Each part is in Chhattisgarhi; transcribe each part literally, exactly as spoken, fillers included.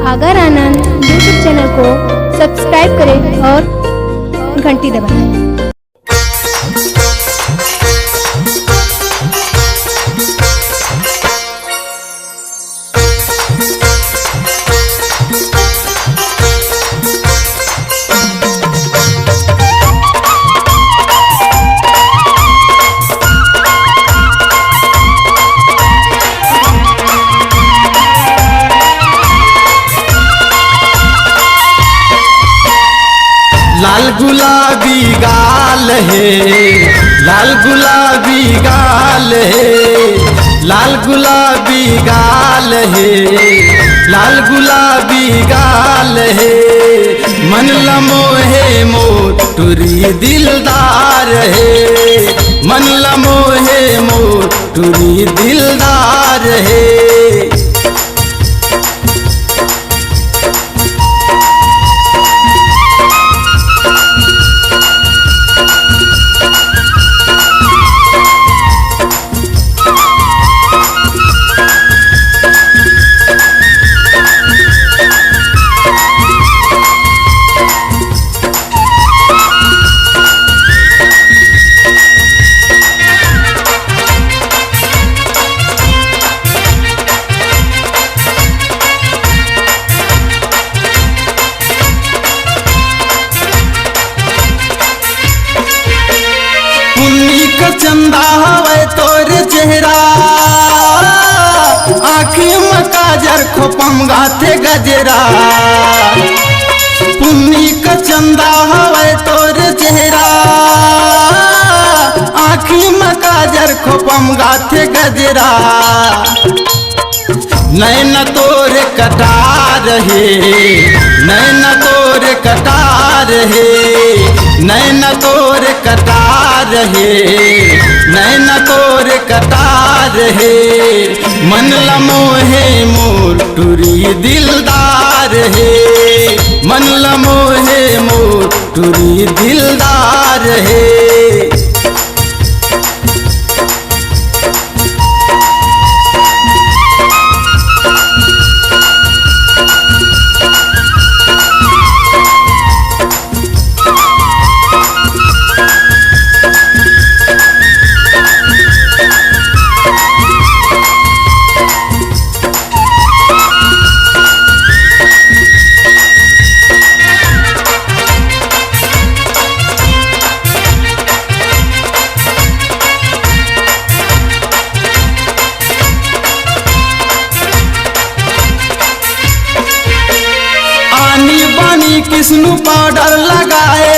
आगार आनंद YouTube चैनल को सब्सक्राइब करें और घंटी दबाएं। लाल गुलाबी गाल हे, लाल गुलाबी गाल हे, लाल गुलाबी गाल हे, लाल गुलाबी गाल हे। मन ल मोहे मोर टुरी दिलदार हे, मन ल मोहे मोर टुरी दिलदार हे। पुन्नी का चंदा हवय तोर चेहरा, आँखी म काजर, खोपम गाथे गजरा। पुन्नी का चंदा हवय तोर चेहरा, आँखी म काजर, खोपम गाथे गजरा। नैन तोर कटार हे, नैन तोर कटार हे, नैन तोर कटार हे, नैन तोर कटार हे। मन ल मोहे मोर टुरी दिलदार हे, मन ल मोहे मोर टुरी दिलदार हे। आनी बानी किसनु पाउडर लगाए,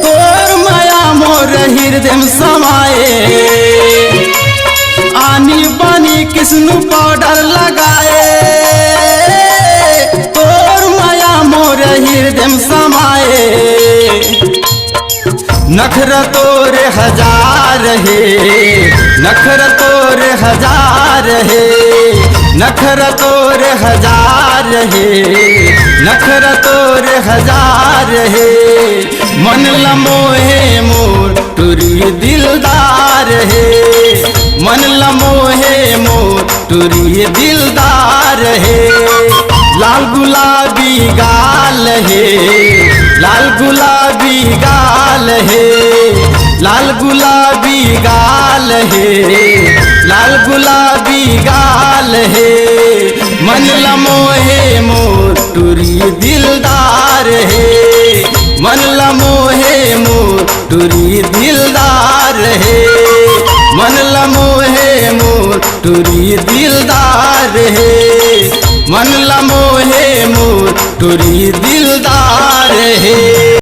तोर मया मोर हिरदे म समाए। आनी बानी किसनु पाउडर लगाए, तोर मया मोर हिरदे म समाए। नखरा तोर हजार हे, नखरा तोर हजार हे, नखरा तोर हजार हे, नखरा तोर हजार हे। मन ल मोहे मोर टुरी दिलदार हे, मन ल मोहे मोर टुरी दिलदार हे। लाल गुलाबी गाल हे, लाल गुलाबी गाल हे, लाल गुलाबी गाल हे, लाल गुलाबी गाल हे। मन ल मोहे मोर टुरी दिलदार हे, मन ल मोहे मोर टुरी दिलदार हे, मन ल मोहे मोर टुरी दिलदार हे, मन ल मोहे मोर टुरी दिलदार हे।